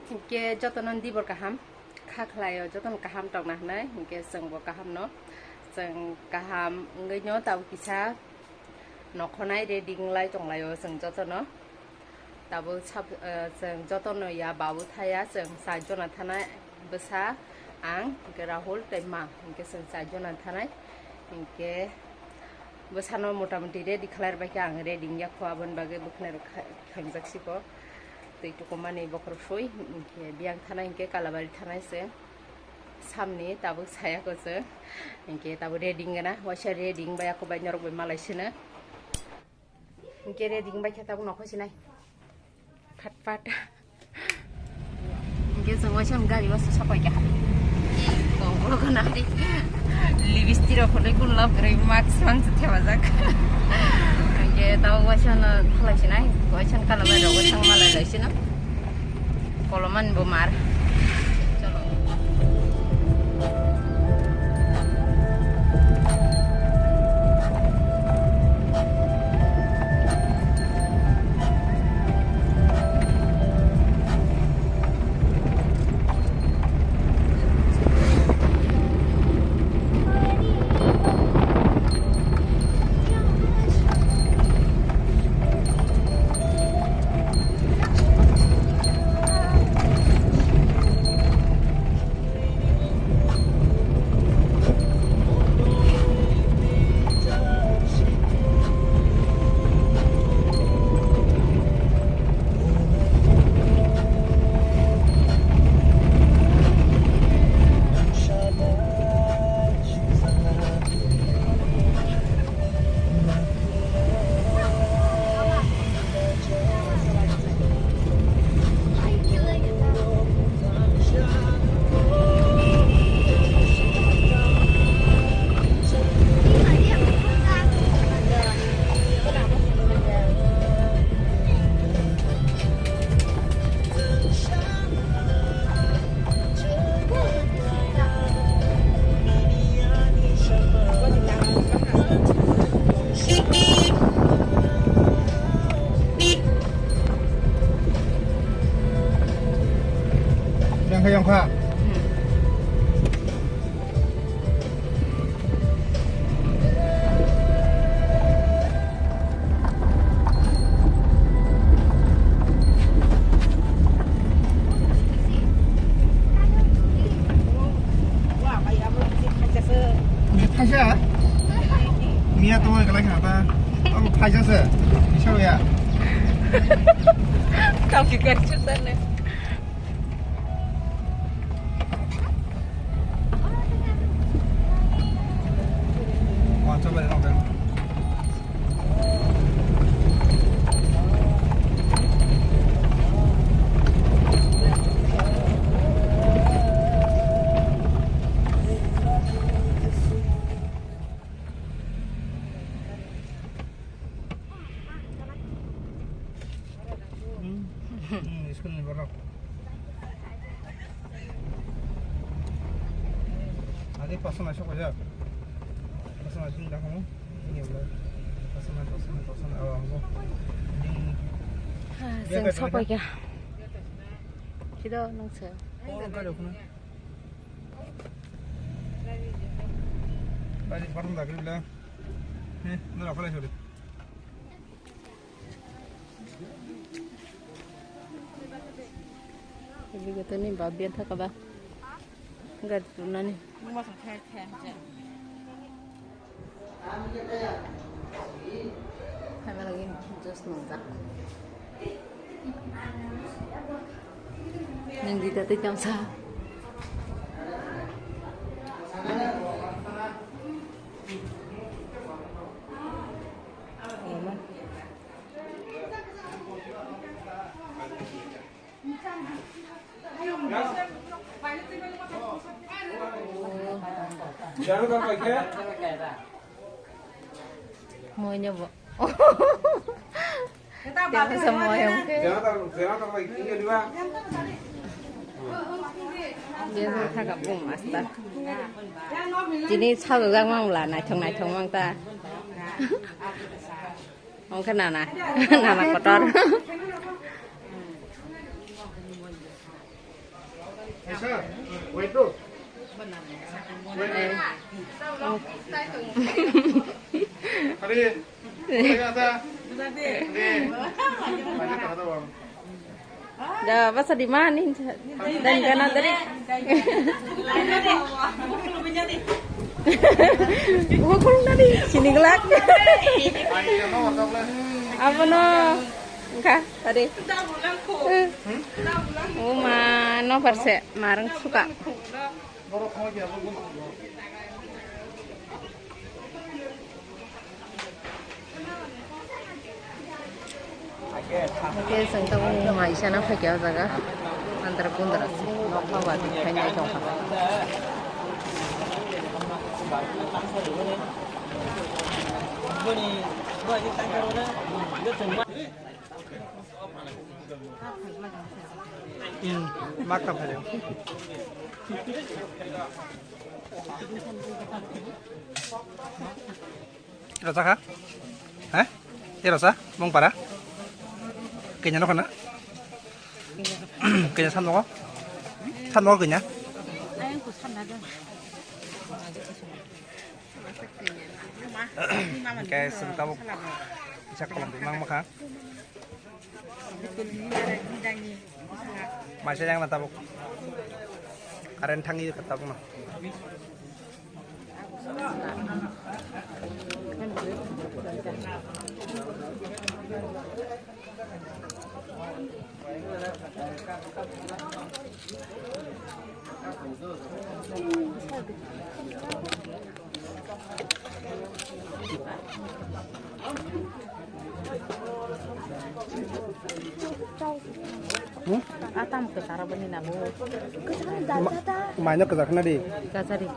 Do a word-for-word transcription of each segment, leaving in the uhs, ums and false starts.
Hinkhe jotono dibor kaham, kha khlaio jotono kaham tongna hwnwi, hinkhe chwngbo kahamno, chwng kaham wngwino tabuk kisa nokhonai ready wnglai tonglaio chwng jotono. Tabuk sab-, eh, chwng jotono ya babu thaya, chwng char jona thanai, bwsa, ang, hinkhe Rahul tei ma, hinkhe chwng char jona thanai, hinkhe bwsano mota moti ready khlai rwbaikha, ang ready wngya kho, aboni bagwi bwkhwnai rok kha-, khangjak siko. Twi tukumani bokhorok swi, hinkhe biyang thanai hinkhe Kalabari thanai se. Samni tabuk saya ko se. Hinkhe tabuk ready wngna, waisa ready wngbai ako bai norok bai malai sino. Hinkhe ready wngbai khe tabuk nokho sinai. Phat phat. Hinkhe chwng waisa gari o se sapai kha. Kok kok nari. Lipstick rok khulai kun lab grai mask mang se thebajak. Hinkhe tabuk waisa no khalai sinai. Waisa no Kalabari rok waisa malai lai sino. Koloman bo mar. Cholo. Yang kha, yang kha. Phaisa? Miya to wai kalai khata. Abo phaisa se. Isao ya. Tao ki kar chuta ne. Hmm. Hmm, school ni borok. Adi pasang asok aja. Pasang asok dah kamu. Ini ya, pasang, pasang, pasang, oh, oh. Ini. Ah, dia sing kat siapa mana? Ya? Kita nang se. Oh, enggak ada, kenapa? Tadi pasang dah, kita bilang. Nih, nolak apa lagi, sorry. Bigatoni ba biya thaka ba gari tunani. Family just nongjak. Nang di tati tamsa. Moino bo. Tengsa moyong khe. Biyasa thaka bum asta. Chini sajak jak mang bwla naithok naithok mang ta. Ongkhe nana, nana kotor. Da basa di mani dan gana dari. Bukul dari sini gelak. Apa no? Engka tadi. Uma no parse marang suka. Hwnkhe chwng tabuk maisana phaikha o jaga. Andra kundra se nokha ba thik khainai tongkha. Mak ta phaio. Rosa kha? He? E rosa? Mung para? Kenya no kana? Kenya san mo? San mo kenya? Guys, sing tabuk. Isa kolom di mang makha. Maisa yang na tabuk. Karen thangi ka tabuk na. Atam ke tara bani na bo. Maino kwchak na di. Gajari.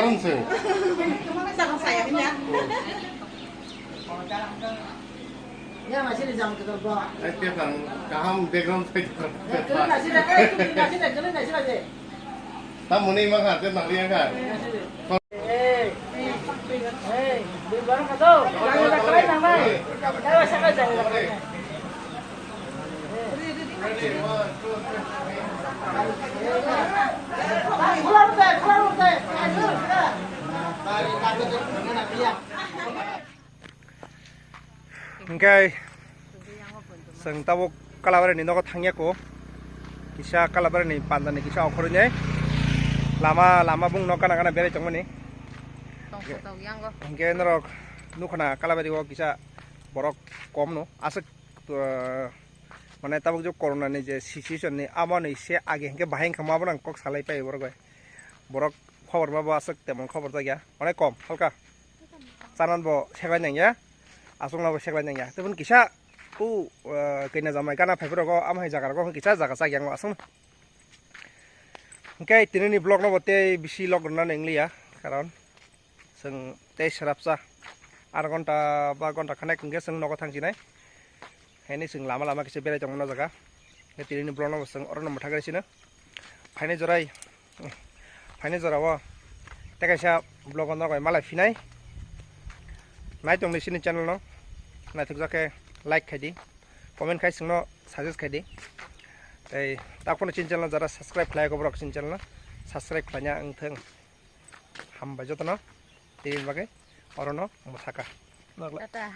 Ang sing. Ang saya niya. Yang masih di jam kedua. Eh, dia kan kaham background saya. Masih dah, eh, masih dah, masih dah. Tamoni mang ha, te nang liang ha. Hingke chwng tabuk Kalabari ni nogo thangya ko, kisa Kalabari ni panda ni kisa okhorwi nai lama, lama bung nok gana gana berai tongmani. Tongsa tong yango. Hingke norok nukha na Kalabari o kisa borok kom no aswk, uh, mane tabuk je corona ni je situation ni amo ni se age hingke bahai wngkha ma bono ang kok salai pai borok bai. Borok khobor ma bo aswk temon khobor jakya, onek kom halka. Chanan bo seklai nangya, aswkno bo seklai nangya. Teboni kisa u, uh, kena jamai gana phaiphuru rogo amo hai jaga rogo kisa jaga chak yango aswkno. Hingke tini ni vlog no bo tei bisi log rwna nang liya, karon chwng tei srapsa ar ghonta ba ghonta khanek hingke chwng nogo thang sinai. Haini chwng lama lama kisa berai tongmani o jaga. Hingke tini ni vlog no bo chwng oro no mwthagwi sino. Phaini jorai, phaini jora o tei kaisa vlog o norok bai malai phinai. Nai tongdi chini channel no. Naithok jak khe like khai di. Comment khai chwngno suggest khai di. Tei tak phano chini channel no jara subscribe khlai kho borok chini channel no subscribe khlaina wngthung. Hambai jotono. Tei bagwi oro no mwthaka. Tata.